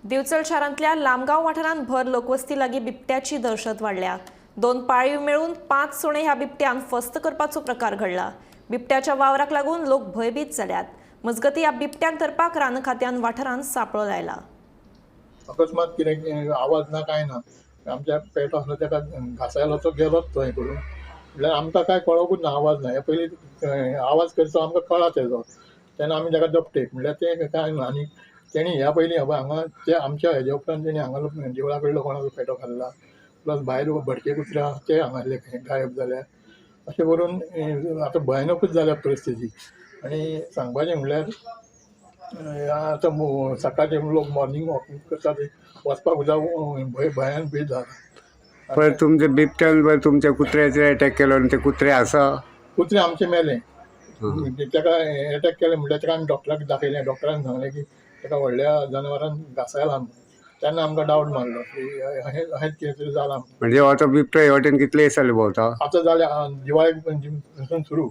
दिवचल शारांतल्या लामगांव वाठारांत भर लोकवस्ती लागीं बिबट्याची दहशत वाडल्या. 2 पाळीव मेळून 5 सुणे ह्या बिबट्यान फस्त करपाचो प्रकार घडला. बिबट्याच्या वावराक लागून लोक भंयभीत जाल्यात. मजगती ह्या बिबट्याक धरपाक रान खात्यान वाठारांत सांपळो लायला. अकस्मात कितें आवाज ना कांय ना, आमच्या पेटो आसलो ताका घासायलो तो गेलोच थंय करून. म्हणल्यार आमकां कांय कळोकूच ना, आवाज ना. हे पयलीं आवाज करचो आमकां कळा तेजो, तेन्ना आमी ताका दपटेक म्हणल्यार तें कांय ना. आनी तेणी ह्या पयलीं हांगा ते आमच्या हेज्या उपरांत तेणी हांगा देवळा कडलो कोणाचो पेटो खाल्ला, प्लस भायर भटके कुत्रे आसा ते हांगासले गायब जाल्या. अशें करून आतां भयानकूच जाल्या परिस्थिती. आनी सांगपाचें म्हणल्यार आतां सकाळचे लोक मॉर्निंग वॉक करता ते वचपाक सुद्दां भंयान भीत जाला. पण तुमच्या बिबट्यान पण तुमच्या कुत्र्याचेर अटॅक केलो आनी ते कुत्रे आसा? कुत्रे आमचे मेले. ताका अटॅक केले म्हणल्यार ताका आमी डॉक्टराक दाखयलें. डॉक्टरान सांगलें की ताका व्हडल्या जनावरान घासायला म्हणून. तेन्ना आमकां डावट मारलो की अहेंच कितें तरी जालां. म्हणजे आतां बिबटो हे वाटेन कितले दीस जाले भोंवता? आतां जालें दिवाळे पासून सुरू,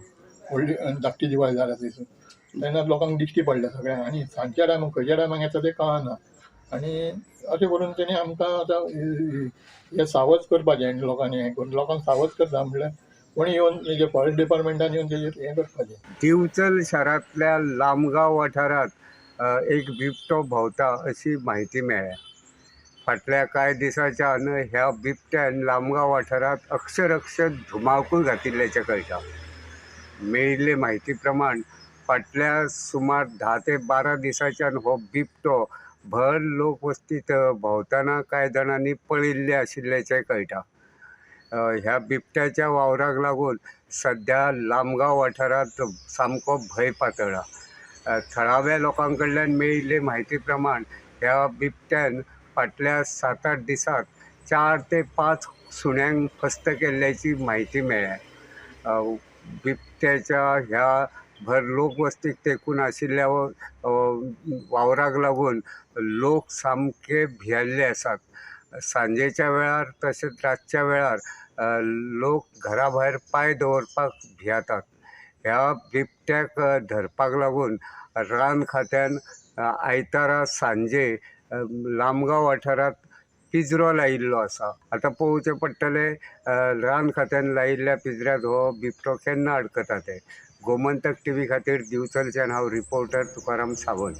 व्हडली धाकटी दिवाळी जाल्या थंयसून. तेन्ना लोकांक दिश्टी पडल्या सगळ्यांक. आनी सांजच्या टायमाक खंयच्या टायमाक येता तें कळना. आनी अशें करून तेणी आमकां आतां हें सावज करपाचें आनी लोकांनी हें करून लोकांक सावज करता म्हणल्यार कोणी येवन तेजे फॉरेस्ट डिपार्टमेंटान येवन तेजेर हें करपाचें. दिवचल शारांतल्या लामगांव वाठारांत एक बिबटो भोंवता अशी म्हायती मेळ्ळ्या. फाटल्या कांय दिसांच्यान ह्या बिबट्यान लामगांव वाठारांत अक्षरअक्षर धुमाकूळ घातिल्ल्याचें कळटा. मेळिल्ले म्हायती प्रमाण फाटल्या सुमार 10 ते 12 दिसांच्यान हो बिबटो भर लोकवस्तींत भोंवतना कांय जाणांनी पळयिल्ले आशिल्ल्याचें कळटा. ह्या बिबट्याच्या वावराक लागून सद्या लामगांव वाठारांत सामको भंय पातळ्ळा. थळाव्या लोकां कडल्यान मेळिल्ले म्हायती प्रमाण ह्या बिबट्यान फाटल्या 7-8 दिसांत 4 ते 5 सुण्यांक फस्त केल्ल्याची म्हायती मेळ्ळ्या. बिबट्याच्या ह्या भर लोकवस्तीक तेंकून आशिल्ल्या वावराक लागून लोक सामके भियेल्ले आसात. सांजेच्या वेळार तशेंच रातच्या वेळार लोक घरा भायर पांय दवरपाक भियेतात. ह्या बिबट्याक धरपाक लागून रान खात्यान आयतारा सांजे लामगांव वाठारांत पिंजरो लायिल्लो आसा. आतां पळोवचें पडटलें रान खात्यान लायिल्ल्या पिंजऱ्यांत हो बिबटो केन्ना अडकता तें. गोमंतक टीव्ही खातीर दिवचलच्यान हांव रिपोर्टर तुकाराम सावंत.